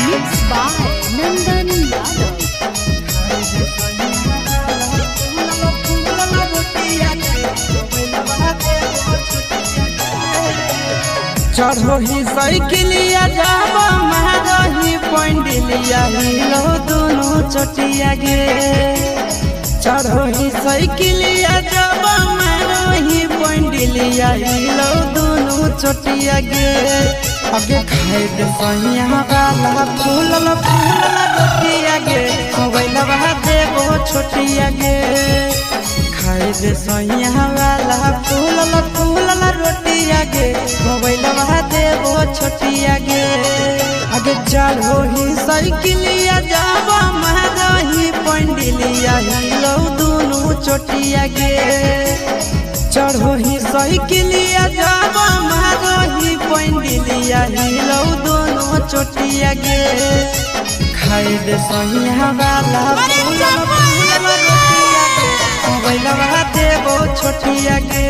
Mixed by Nandan Yadav. चढ़ोही साइकिलिया जाब महारही पंडिलिया हिलो दोनों चटिया गे। चढ़ोही साइकिलिया जाब महारही पंडिलिया हिलो दोनों चटिया गे। अगे खाए दे सैया वाला फूलल फूलल रोटिया गे, मोबाइलवा देबो छोटिया गे। खाए दे सैया वाला फूलल फूलल रोटिया गे, मोबाइलवा देबो छोटिया गे। आगे चढ़ोही साइकिलिया जाब महारही पंडिलिया हिलो दोनों चोटिया गे। चढ़ोही साइकिलिया जाब महारही पंडिलिया हिलो दोनों चोटिया गे। खाए दे सैया वाला फूलल फूलल रोटिया गे, मोबाइलवा देबो छोटिया गे।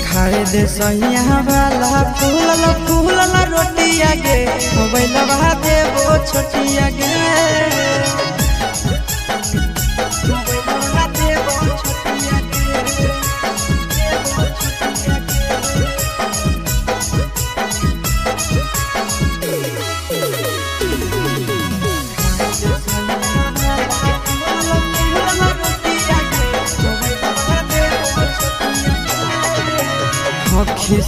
खाए दे सैया वाला फूलल फूलल रोटिया गे, मोबाइलवा देबो छोटिया गे। मोबाइलवा देबो छोटिया गे, देबो छोटिया गे।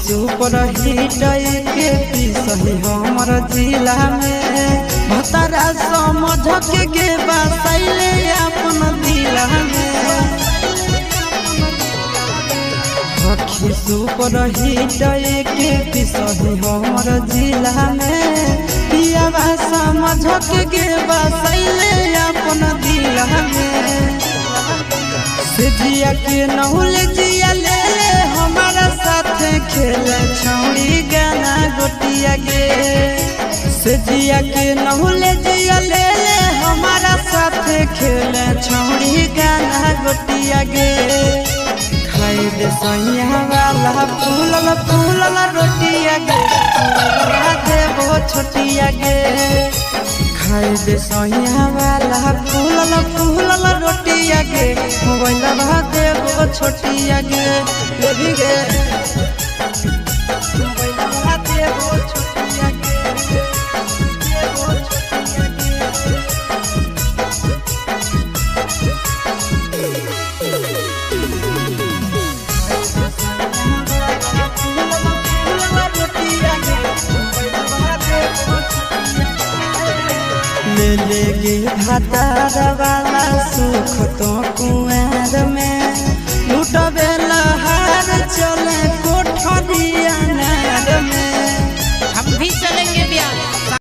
सुपर हिट के सही हमर जिला में, भतरा समझ के गे बसैले अपन दिला में। सुपर हिट के सही हमर जिला में, पियावा समझ के गे बसैले अपन दिला में। से जिया के नहुल जिया ले ले हमारा साथ खेल छौड़ी गाना गोटिया गे। से जिया के नहुल जिया ले ले हमारा साथ खेल छौड़ी गाना गोटिया गे। खाए दे सैया वाला फूलल फूलल रोटिया गे, मोबाइलवा देबो छोटिया गे। खाए दे सैया वाला फूलल फूलल रोटिया गे, मोबाइलवा देबो छोटिया गे। लेबी गे मोबाइलवा देबो छोटिया गे, देबो छोटिया गे। ले ले गे भातार वाला सुख तो कुआर में, लूटबे